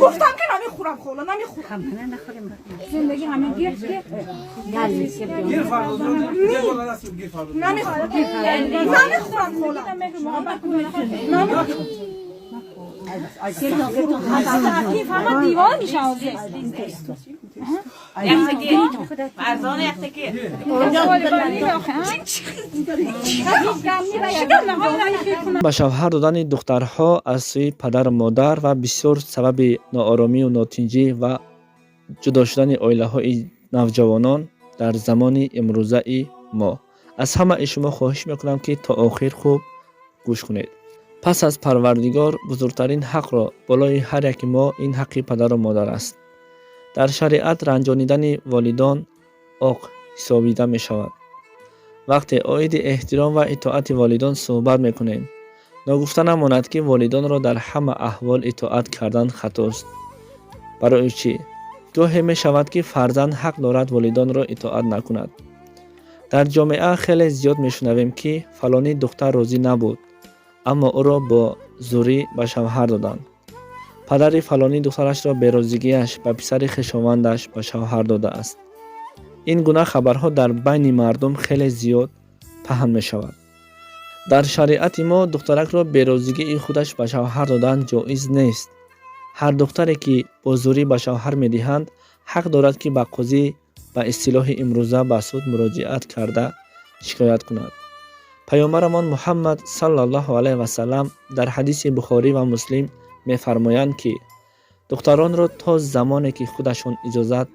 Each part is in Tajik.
Гуфтам, ки намехӯрам, хола, намехӯрам. Зиндагӣ ҳамин гир ки. Намехӯрам, намехӯрам, хола, намехӯрам. Фама девона мешам. Фарзона, яхтаки. Ба шавҳар додани духтарҳо аз сӯи падару модар ва бисёр сабаби нооромию нотинҷӣ ва ҷудо шудани оилаҳои навҷавонон дар замони имрӯзаи мо. Аз ҳамаи шумо хоҳиш мекунам, ки то охир хуб гӯш кунед. Пас аз Парвардигор бузургтарин ҳақро болои ҳар яки мо ин ҳаққи падару модар аст. Дар шариат ранҷонидани волидон оқ ҳисобида мешавад. Вақте оиди эҳтиром ва итоати волидон суҳбат мекунем, ногуфта намонад, ки волидонро дар ҳама аҳвол итоат кардан хатост. Барои чӣ? Гоҳе мешавад, ки фарзанд ҳақ дорад волидонро итоат накунад. Дар ҷомеа хеле зиёд мешунавем, ки фалонӣ духтар розӣ набуд, аммо ӯро бо зӯрӣ ба шавҳар доданд, падари фалонӣ духтарашро берозигиаш ба писари хешовандаш ба шавҳар додааст. Ин гуна хабарҳо дар байни мардум хеле зиёд паҳн мешавад. Дар шариати мо духтаракро берозигии худаш ба шавҳар додан ҷоиз нест. Ҳар духтаре, ки бо зӯрӣ ба шавҳар медиҳанд, ҳақ дорад, ки ба қозӣ, ба истилоҳи имрӯза ба суд, муроҷиат карда шикоят кунад. Паёмбарамон Муҳаммад саллаллоҳу алайҳи васаллам дар ҳадиси Бухорӣ ва Муслим мефармоянд, ки духтаронро то замоне ки худашон иҷозат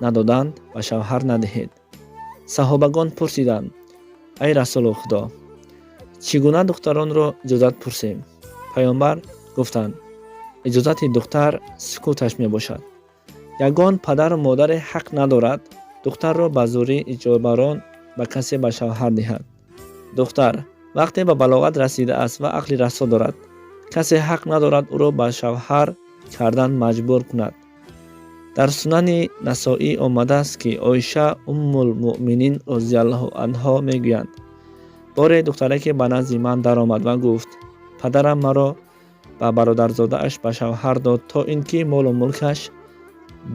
надоданд, ба шавҳар надиҳед. Саҳобагон пурсиданд: «Ай Расулу Худо, чӣ гуна духтаронро иҷозат пурсем?» Паёмбар гуфтанд: «Иҷозати духтар сукуташ мебошад». Ягон падару модаре ҳақ надорад духтарро ба зӯрӣ иҷобарон ба касе ба шавҳар диҳад. Духтар вақте ба балоғат расидааст ва ақли расо дорад, касе ҳақ надорад ӯро ба шавҳар кардан маҷбур кунад. Дар Сунани Насоӣ омадааст, ки Оиша Уммулмуъминин розиаллоҳу анҳо мегӯянд: «Боре духтараке ба назди ман даромад ва гуфт: падарам маро ба бародарзодааш ба шавҳар дод, то ин ки молу мулкаш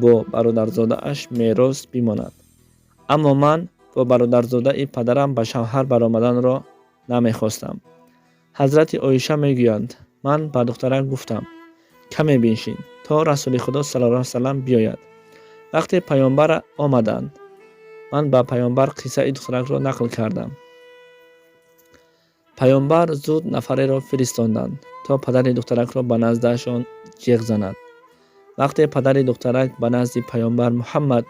бо бародарзодааш мерос бимонад, аммо ман бо бародарзодаи падарам ба шавҳар баромаданро намехостам». Ҳазрати Оиша мегӯянд: «Ман ба духтарак гуфтам: каме биншин, то Расули Худо саллаллоҳу салам биёяд». Вақте паёмбар омаданд, ман ба паёмбар қиссаи духтаракро нақл кардам. Паёмбар зуд нафареро фиристонданд, то падари духтаракро ба наздашон ҷеғ занад. Вақте падари духтарак ба назди паёмбар Муҳаммад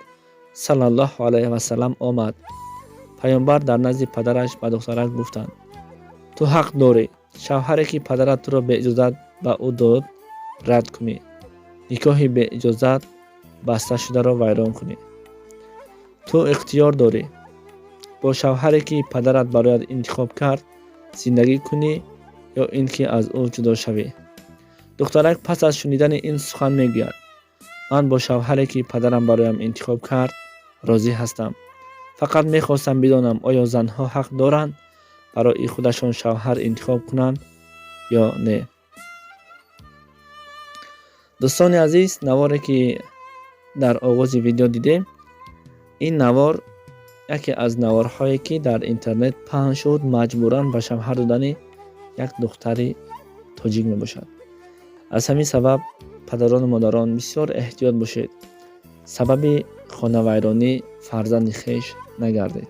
саллаллоҳу алайҳи васаллам омад, паёмбар дар назди падараш ба духтарак гуфтанд: «Ту ҳақ дорӣ шавҳаре, ки падарат туро беиҷозат ба ӯ дод, рад кунӣ, никоҳи беиҷозат баста шударо вайрон кунӣ. Ту ихтиёр дорӣ бо шавҳаре, ки падарат бароят интихоб кард, зиндагӣ кунӣ ё ин ки аз ӯ ҷудо шавӣ». Духтарак пас аз шунидани ин сухан мегӯяд: «Ман бо шавҳаре, ки падарам бароям интихоб кард, розӣ ҳастам. Фақат мехостам бидонам, оё занҳо ҳақ доранд барои худашон шавҳар интихоб кунанд ё не?» Дӯстони азиз, наворе, ки дар оғози видео дидем, ин навор яке аз наворҳое, ки дар интернет паҳн шуд, маҷбуран ба шавҳар додани як духтари тоҷик мебошад. Аз ҳамин сабаб, падарону модарон, бисёр эҳтиёт бошед, сабаби хонавайронӣ фарзанди хеш нагардед.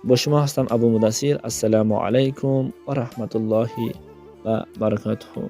Бо шумо ҳастам Абу Мудассир. Ассалому алайкум ва раҳматуллоҳи ва баракатуҳу.